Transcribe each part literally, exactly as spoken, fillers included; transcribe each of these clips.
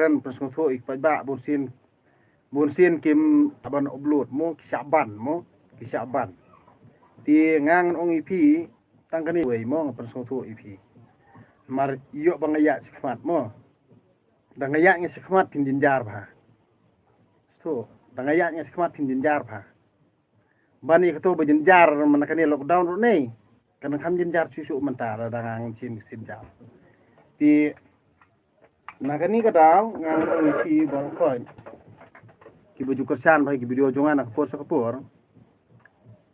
kren pynsngewthuh ïa ki paidbah, bun sien, bun sien kim lah ban upload mo, ki shah ban mo, ki shah ban. Te nga ngan ong ïa phi, tang kane wei mo, nga pynsngewthuh ïa phi. Namar ïoh ba nga ïaid shakhmat mo. Da nga ïaid nga shakhmat phin jynjar bha. To, da nga ïaid nga shakhmat phin jynjar bha. Ban ïa kato ba jynjar mynta kane lockdown ruh ne. Kan kham jynjar shuh shuh mynta lada nga ngan shim sien jar. Te na kane ka daw nga ngan ong ïa phi baroh khoit, kiba ju kyrshan bha ïa ki video jong nga na ka por sha ka por.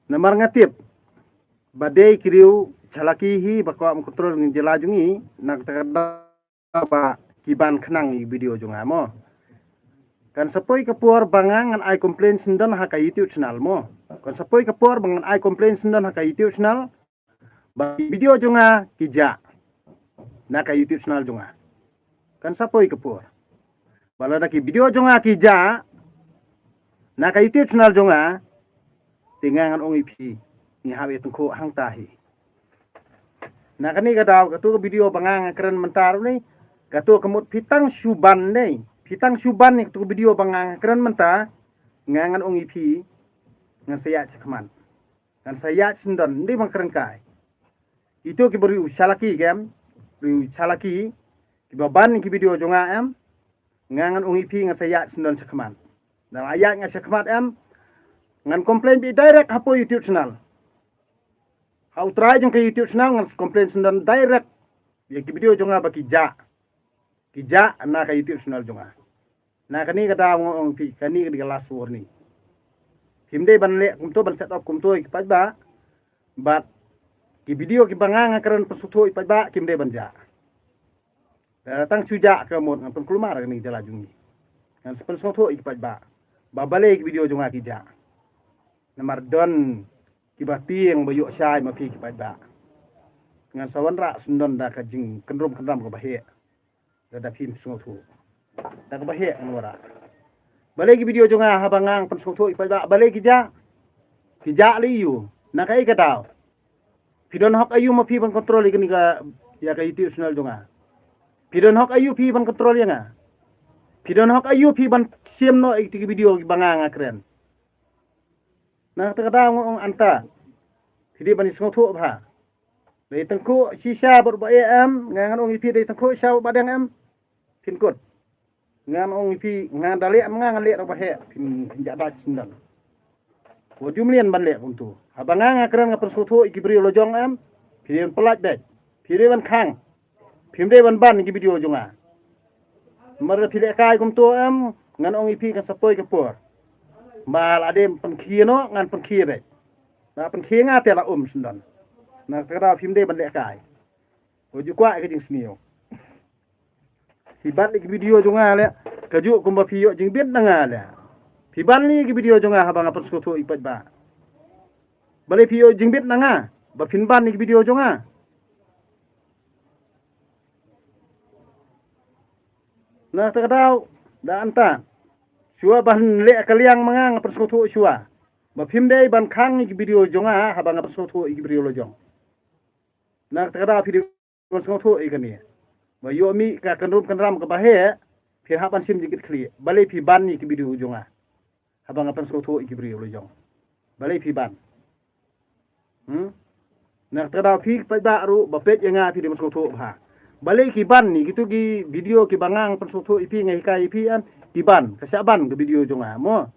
Namar nga tip ba dei ki riew chalaki hi ba kwah ban control ïa ka jylla jong ngi, na kata ka daw ba ki ban khnang ïa ki video jong nga mo. Kan sa poi ka por ba nga ngan ai complain shisyndon ha ka YouTube channel mo. Kan sa poi ka por ba ngan ai complain shisyndon ha ka YouTube channel ba ki video jong nga ki jah na ka YouTube channel jong nga. Kan sa poi ka por ba lada ki video jong nga ki jah na ka YouTube channel jong nga, te nga ngan ong ïa phi, ngi hap ïa tyngkhuh hangta hi. Na kane ka daw, kato ka video ba nga nga kren mynta ruh ne, kato ka mut phi tang shu ban ne, phi tang shu ban ne, kato ka video ba nga nga kren mynta, nga ngan ong ïa phi, ngan sa ïaid shakhmat. Ngan sa ïaid shisyndon, ym dei ban kren kai. Ito kiba riew chalaki kem, riew chalaki, kiba ban ki video jong nga em, nga ngan ong ïa phi ngan sa ïaid shisyndon shakhmat. Da la ïaid nga shakhmat em, ngan complain beit direct hapoh YouTube channel. Ha u trai jong ka YouTube channel ngan complain shisyndon direct ïa ki video jong nga ba ki jah. Ki jah na ka YouTube channel jong nga. Na kane ka daw nga ong phi, kane ka dei ka last warning. Phim dei ban leh kumto, ban set up kumto ïa ki paidbah. Bad ki video kiba nga nga kren pynsngewthuh ïa ki paidbah, kim dei ban jah. Lada tang shu jah ka mut ngan pynkulmar ïa kane ka jylla jong ngi. Ngan sa pynsngewthuh ïa ki paidbah ba balei ki video jong nga ki jah. Namar don kiba tieng ba ïoh shai ma phi ki paidbah. Ngan sa wanrah shisyndon da ka jingkynrum kynram kaba heh. Da, da phim sngewthuh. Da kaba heh ngan wanrah. Balei ki video jong nga haba nga pynsngewthuh ïa ki paidbah, balei ki jah? Ki jah lei ïa u. Na kaei ka daw? Phi don hok aïu ma phi ban control ïa kane ka, ïa ka YouTube channel jong nga? Phi don hok aïu phi ban control ïa nga? Phi don hok aïu phi ban shim noh ïa ki video kiba nga nga kren? Na kata ka daw nga ong hangta, phi dei ban ïasngewthuh bha. Dei tyngkhuh shisha bad ba eh em, nga ngan ong ïa phi dei tyngkhuh shisha bad ba dang em. Phin kut. Ngan ong ïa phi, nga da leh ma nga ngan leh ruh ba heh, phin, phin jah da shisyndon. Wat ju mlien ban leh kumto. Haba nga nga kren nga pynsngewthuh ïa ki briew la jong em, phi dei ban pyllait beit. Phi dei ban khang. Phim dei ban ban ïa ki video jong nga. Namar phi lehkai kumto em, ngan ong ïa phi kan sa poi ka por ba la dei pynkhie noh, ngan pynkhie beit. Ba pynkhie nga te la um shisyndon. Na kata ka daw phim dei ban lehkai. Wat ju kwah ïa ka jingsniew. Phi ban leh ki video jong nga leh, kajuh kumba phi ïoh jingbit na nga leh. Phi ban leh ki video jong nga haba nga pynsngewthuh ïa ki paidbah. Balei phi ïoh jingbit na nga ba phin ban leh ki video jong nga? Na kata ka daw, da hangta, shuwa ban leh ka liang ma nga, nga pynsngewthuh shuwa ba phim dei ban khang ïa ki video jong nga haba nga pynsngewthuh ïa ki briew la jong. Na kata ka daw phi dei ban sngewthuh ïa kane. Ba ïoh mih ka kynrum kynram kaba heh, phi hap ban shim jingkitkhlieh. Balei phi ban ïa ki video jong nga haba nga pynsngewthuh ïa ki briew la jong? Balei phi ban? Hmm? Na kata ka daw phi paidbah ruh ba peit ïa nga phi dei ban sngewthuh bha. Balei ki ban ïa kito ki video kiba nga nga pynsngewthuh ïa phi, nga hikai ïa phi em, ki ban, ka shah ban ka video jong nga mo.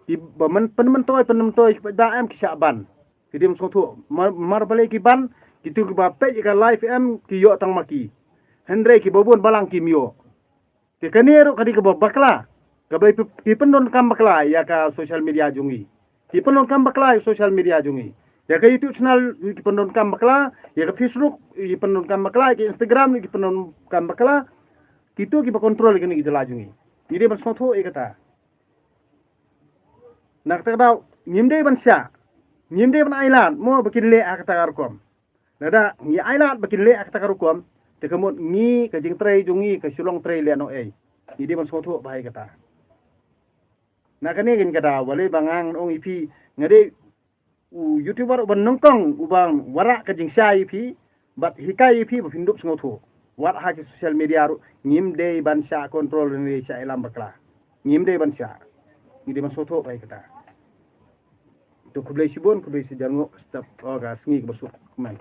Kiba men, pynmyntoi pynmyntoi ki paidbah em, ki shah ban. Ki dei ban sngewthuh. Mar, mar balei ki ban, kito kiba peit ïa ka live em ki ïoh tang ma ki. Hynrei kiba bun balang kim ïoh. Te kane ruh ka dei kaba bakla. Kaba ki, ki pyndonkam bakla ïa ka social media jong ngi. Ki pyndonkam bakla ïa ka social media jong ngi. Ïa ka YouTube channel ki pyndonkam bakla, ïa ka Facebook ki pyndonkam bakla, ïa ka Instagram ki pyndonkam bakla. Kito kiba control ïa kane ka jylla jong ngi. Ngi dei ban sngewthuh ïa kata. Na kata ka daw, ngim dei ban shah, ngim dei ban ailad mo ba kin leh ha kata ka rukom. Lada ngi ailad ba kin leh ha kata ka rukom, te ka mut ngi ka jingtrei jong ngi ka shu long trei lehnohei. Ngi dei ban sngewthuh bha ïa kata. Na kane ka daw, balei ba nga ngan ong ïa phi, nga dei u YouTuber uba nyngkong uba wanrah ka jingshai ïa phi bad hikai ïa phi ba phin dup sngewthuh. Wat ha ki social media ruh ngim dei ban shah control ne shah ïalam bakla. Ngim dei ban shah. Ngi dei ban sngewthuh ba ïa kata. To khublei shibun, khublei shihajar nguh, step, oh, ka sngi kaba suk kmen.